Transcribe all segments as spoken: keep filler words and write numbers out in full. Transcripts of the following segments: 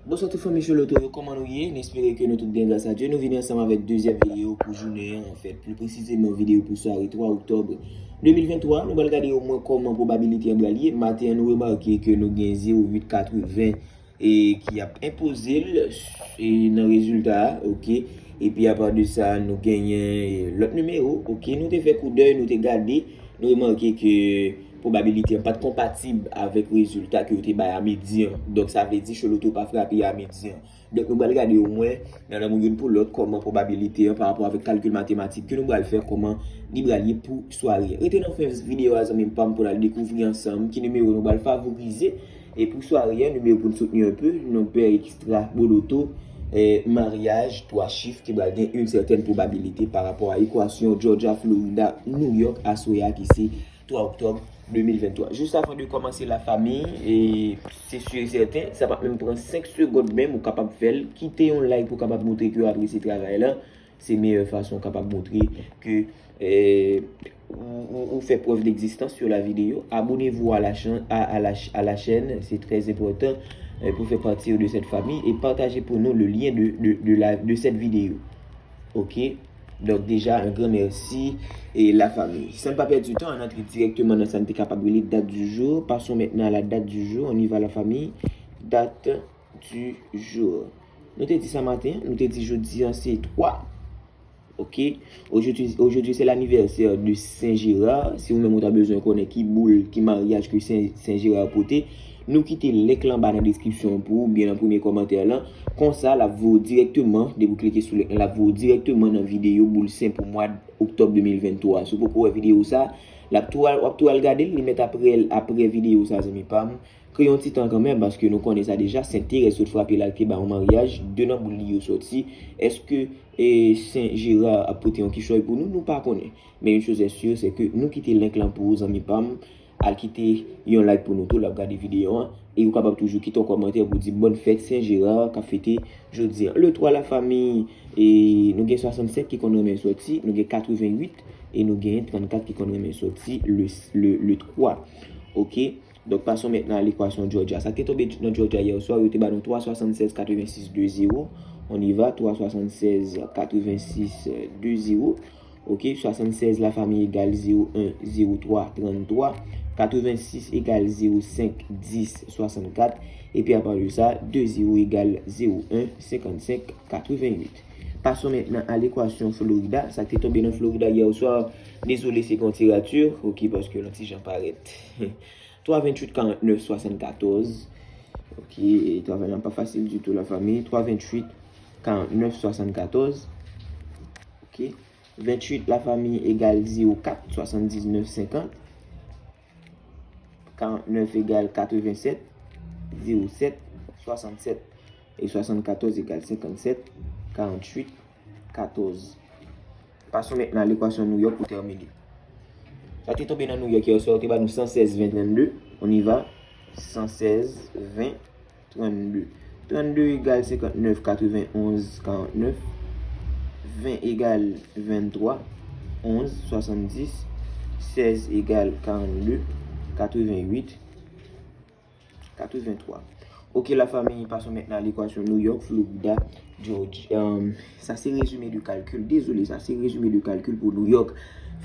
Bonswa tout fanmi Choloto yo, kòman nou ye? N espere ke nou tout byen gras a Dye. Nou vini ansanm avèk dezyèm videyo pou jounen an, anfèt, pli presizeman videyo pou sware twa oktòb de mil venntwa. Nou pral gade omwen kòman pwobabilite an pral ye. Maten an, nou remake ke nou gen zewo uit katreven e ki ap enpoze l e nan rezilta a, oke. Epi apa de sa, nou genyen e, lòt nimewo, oke. Nou te fè koudèy, nou te gade, nou remake ke pwobabilite an pa t konpatib avèk rezilta ke yo te bay a midi an. Donk, sa vle di Choloto pa frape a midi an. Donk, nou pral gade omwen nan lanmou youn pou lòt kòman pwobabilite an pa rapò avèk kalkil matematik ke nou pral fè, kòman li pral ye pou sware an. Rete nan fen videyo a, zanmi m pa m, pou n al dekouvri ansanm ki nimewo nou pral favorize. E pou sware an, nimewo pou n soutni enpe, nou pè ekstra boloto, eh, maryaj twa chif ki pral gen yon sètèn pwobabilite pa rapò a ekwasyon Georgia, Florida, New York aswè a ki se twa oktòb de mil venntwa. Jis avan de kòmanse, lafanmi, e se si e sèten, sa p ap menm pran senk segonn menm, ou kapab fè l. Kite yon like pou w kapab montre ke w apresye travay la. Se meyè fason w kapab montre ke, eh, ou, ou, ou fè prèv d'existence sur la vidéo. Abonnez-vous à la chan-, à, à la ch-, à la chaîne, c'est très important, eh, pour faire partie de cette famille et partagez pour nous le lien de, de, de la, de cette vidéo. Ok? Donk deja, un grand merci e lafanmi. San n pa pèdi tan, ann antre dirèkteman nan sa n te kapab rele date du jour. Passons maintenant à la date du jour. On y va, lafanmi. Date du jour. Nou te di sa maten, nou te di jodi an se twa. Ok? Aujourd'hui, aujourd'hui, c'est l'anniversaire de Saint Gérard. Si ou menm ou ta bezwen konnen ki boul, ki maryaj ke Sen, Sen Jera pote, nou kite link lan anba nan deskripsyon an pou ou, oubyen nan premye kòmantè lan. Konsa, l ap voye w dirèkteman, depi w klike sou link lan, l ap voye w dirèkteman nan videyo boul sen pou mwa oktòb de mil venntwa. Si w poko wè videyo sa, l ap tou al, w ap tou al gade l, li mèt apre, apre videyo sa, zanmi pa m. Kreye yon ti tan kanmenm, paske nou konnen sa deja, Sen Terèz sot frape l al te bay yon maryaj, de nan boul li yo sòti. Èske, e, Sen Jera ap pote yon kichòy pou nou? Nou pa konnen. Men une chose est sûre, c'est que nou kite link lan pou ou, zanmi pa m. Al kite yon like pou nou tou, l ap gade videyo an. E ou kapab toujou kite yon kòmantè pou di bòn fèt Sen Jera k ap fete jodi an. Le twa, lafanmi, e nou gen swasannsenk ki konn renmen sòti, nou gen katreventuit e nou gen trannkat ki konn renmen sòti le, le, le twa. Ok? Donk, passons maintenant à l'équation Georgia. Sa k te tonbe nan Georgia yè swa, yo te ba nou twa swasannsèz katrevensis de zewo. On y va, twa swasannsèz katrevensis de zewo. Ok, swasannsèz, lafanmi, egal zewo en zewo twa tranntwa. Katrevensis egal zewo senk dis swasannkat. Epi apa de sa, de zewo egal zewo en senkannsenk katreventuit. Passons maintenant à l'équation Florida. Sa k te tonbe nan Florida yè swa, dezole, se gen yon ti rati, ok, paske l yon ti jan parèt. Twa venntuit karantnèf swasannkatòz. Ok, travay lan pa fasil ditou, lafanmi. Twa venntuit karantnèf swasannkatòz. Ok. Venntuit, lafanmi, egal zewo kat swasanndiznèf senkant. Karantnèf egal katrevensèt, zewo sèt, swasannsèt. E swasannkatòz egal senkannsèt, karanntuit, katòz. Passons maintenant à l'équation New York pou tèmine. Sa te tonbe nan New York yè swa, te ba nou san sèz ven trannde. On y va. San sèz ven trannde. Trannde egal senkantnèf katrevenonz karantnèf. Ven egal venntwa onz swasanndis. Sèz egal karannde katrevenuit. Katreventwa. Ok, lafanmi, passons maintenant à l'équation New York, Florida, Georgia. Euh, sa se rezime de kalkil. Dezole, sa se rezime de kalkil pou New York,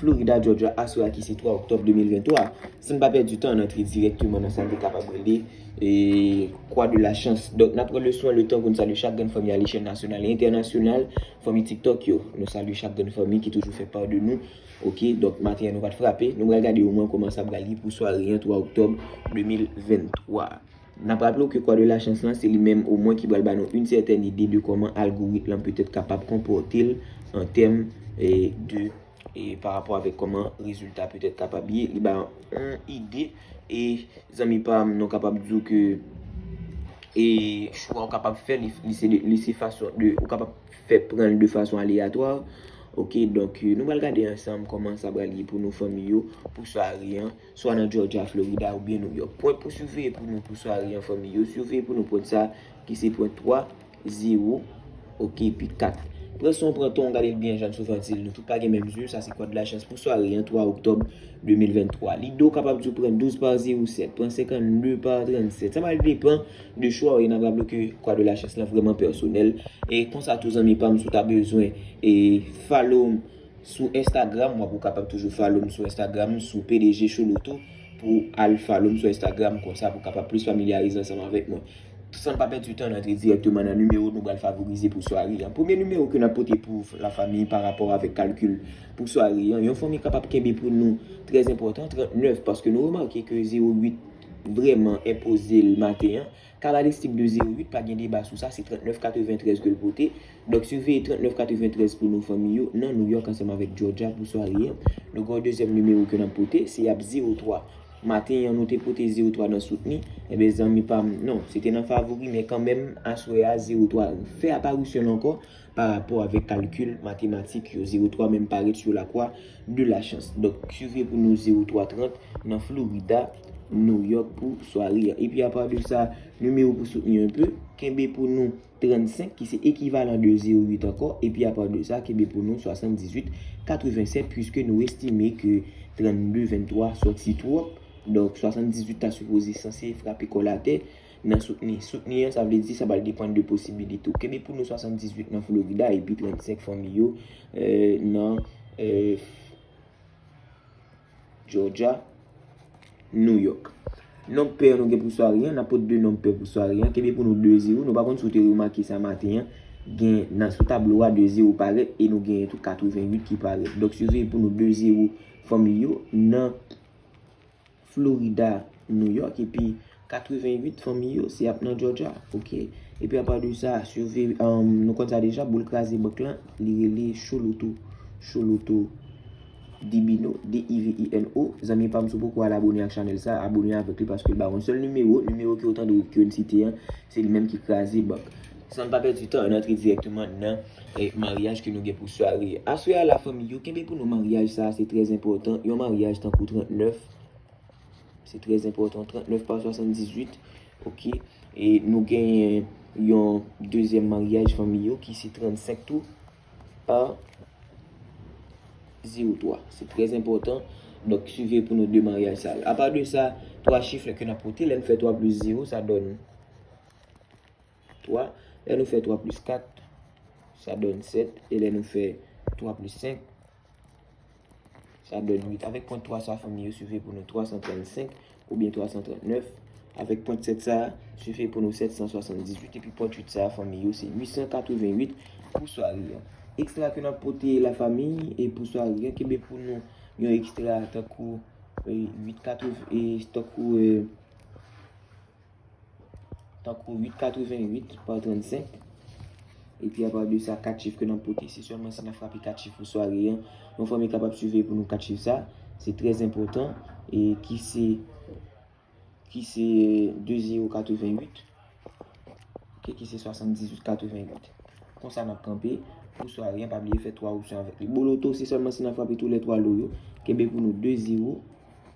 Florida, Georgia, aswè a ki se twa oktòb de mil venntwa. San n pa pèdi tan, ann antre dirèkteman nan sa n te kapab rele, e, kwa de la chans. Donk, n ap pran le swen, le tan pou n salye chak grenn fanmi a lechèl nasyonal e entènasyonal, fanmi TikTok yo. Nou salye chak grenn fanmi ki toujou fè pa de nou. Ok, donk maten an nou pa t frape. Nou pral gade omwen kòman sa pral ye pou sware an twa oktòb de mil venntwa. N ap raple w ke kwa de la chans lan, se li menm omwen ki pral ba nou yon sètèn ide de kòman algorit lan petèt kapab konpòte l an tèm, e, de, e, pa rapò avèk kòman rezilta petèt kapab ye. Li ba yon ide, e, zanmi pa m, nou kapab di w ke, e, chwa w kapab fè, li, li se de, li se fason de, ou kapab fè pran l de fason aleyatwa. Ok, donk, e, nou pral gade ansanm kòman sa pral ye pou nou fanmi yo, pou sware an, swa nan Georgia, Florida oubyen New York. Pwen pou siveye pou nou pou sware an, fanmi yo. Siveye pou nou pwen sa ki se pwen twa, zewo, ok, epi kat. Pran son, pran ton, gade l byen jan l sou vantil. Nou tout pa gen menm zye, sa se kwa de lachans pou sware an twa oktòb de mil venntwa. Lido kapab di w pran douz pa zewo sèt, pran senkannde pa trannsèt. Sa va depann de chwa w, e n ap raple ke kwa de lachans lan vrèman pèsonèl. E konsa tou zanmi pa m, si w ta bezwen e follow m sou Instagram, w ap ou kapab toujou follow m sou Instagram, sou P D G Choloto, pou al follow m sou Instagram, konsa pou kapab plis familyarize ansanm avèk mwen. San n pa pèdi tan, n antre dirèkteman nan nimewo nou pral favorize pou sware an. Premye nimewo ke n ap pote pou lafanmi pa rapò avèk kalkil pou sware an, yon fanmi kapab kenbe pou nou trè enpòtan, trannèf, paske nou remake ke zewo uit vrèman enpoze l maten an. Kabalistik de zewo uit, pa gen deba sou sa, se trannèf katreventrèz ke l pote. Donk, siveye trannèf katreventrèz pou nou fanmi yo nan New York ansanm avèk Georgia pou sware an. Nou gen yon dezyèm nimewo ke n ap pote, se ap zewo twa. Maten an, nou te pote zewo twa nan soutni. Ebyen, zanmi pa m, non, se te nan favori, men kanmenm, aswè a, zewo twa fè aparisyon l ankò pa rapò avèk kalkil matematik yo. Zewo twa menm parèt sou lakwa de lachans. Donk, siveye pou nou zewo twa trant nan Florida, New York pou sware an. Epi, apa de sa, nimewo pou soutni enpe, kenbe pou nou trannsenk, ki se ekivalan de zewo uit ankò, epi apa de sa, kenbe pou nou swasanndizuit katrevensèt, piske nou estime ke trannde venntwa sòti twòp. Donk, swasanndizuit ta sipoze sanse frape kò l atè nan soutni. Soutni an, sa vle di sa pral depann de posibilite w. Kenbe pou nou swasanndizuit nan Florida epi trannsenk fanmi yo, eh, nan, eh, Georgia, New York. Nonb pè nou gen pou sware an, n ap pot de nonb pè pou sware an. Kenbe pou nou de zewo. Nou pa konn si w te remake sa maten an. Gen nan sou tablo a de zewo parèt e nou genyen tou katreventuit ki parèt. Donk, siveye pou nou de zewo fanmi yo nan Florida, New York, epi katreventuit fanmi yo, se ap nan Georgia, oke? Epi apa de sa, siveye, um, nou konn sa deja, boul kraze bank lan, li rele Choloto. Choloto Divino, D I V I N O. Zanmi pa m, si w poko al abone ak chanèl sa, abone avèk li paske l ba w yon sèl nimewo, nimewo ke w tande ke n site an, se li menm ki kraze bank. San n pa pèdi tan, n antre dirèkteman nan, eh, maryaj ke nou gen pou sware. Aswè a, lafanmi yo, kenbe pou nou maryaj sa, se trè enpòtan. Yon maryaj tankou trannèf, se trè enpòtan, trannèf pa swasanndizuit, oke? E nou genyen yon dezyèm maryaj fanmi yo ki se trannsenk tou pa zewo twa. Se trè enpòtan. Donk, siveye pou nou de maryaj sa yo. Apa de sa, twa chif ke n ap pote, lè n fè twa plis zewo, sa donn twa. Lè nou fè twa plis kat, sa donn sèt. E lè nou fè twa plis senk, sa donn uit. Avèk pwent twa sa, fanmi yo, siveye pou nou twa san trannsenk oubyen twa san trannèf. Avèk pwent sèt sa, siveye pou nou sèt san swasanndizuit. Epi pwent uit sa, fanmi yo, se uit san katreventuit pou sware an. Ekstra ke n ap pote lafanmi e pou sware an, kenbe pou nou yon ekstra tankou, eh, uit katreven, eh, tankou, eh, tankou uit katreventuit pa trannsenk. Epi apa de sa, kat chif ke n ap pote, se sèlman si n ap frape kat chif pou sware an. Yon fanmi kapab siveye pou nou kat chif sa, se trè enpòtan, e ki se, ki se de zewo katreventuit, oke, ki se swasanndizuit katreventuit. Konsa n ap kanpe pou sware an, pa bliye fè twa opsyon avèk li. Boloto, se sèlman si n ap frape tou lè twa lo yo, kenbe pou nou de zewo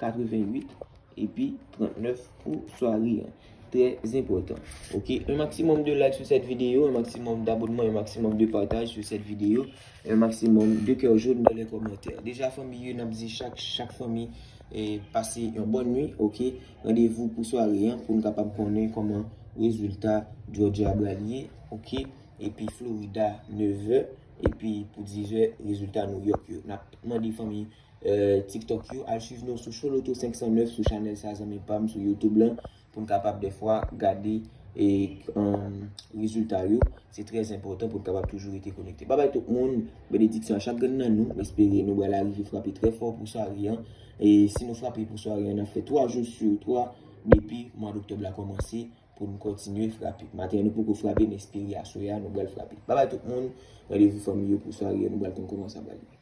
katreventuit epi trannèf pou sware an. Trè enpòtan. Oke, un maximum de like sur cette vidéo, un maximum d'abonnement, un maximum de partage sur cette vidéo, un maximum de cœur jaune dans les commentaires. Deja fanmi yo, n ap di chak, chak fanmi, eh, pase yon bòn nwi, oke? Randevou pou sware an, pou n kapab konnen kòman rezilta Georgia pral ye, oke? Epi Florida, nevè, epi pou dizè, rezilta New York yo. N ap mande fanmi eh, TikTok yo, al swiv nou sou Choloto senk san nèf sou chanèl sa, zanmi pa m, sou YouTube lan, pou n kapab dèfwa gade, eh, um, rezilta yo. Se trè enpòtan pou n kapab toujou rete konekte. Babay tout moun, benediksyon a chak grenn nan nou. M espere nou pral arive frape trè fò pou sware an. E si nou frape pou sware an, n ap fè twa jou sou twa depi mwa doktòb la kòmanse pou n kontinye frape. Maten an, nou poko frape, men espere aswè a, nou pral frape. Babay tout moun, randevou fanmi yo pou sware an, nou pral konn kòman sa pral ye.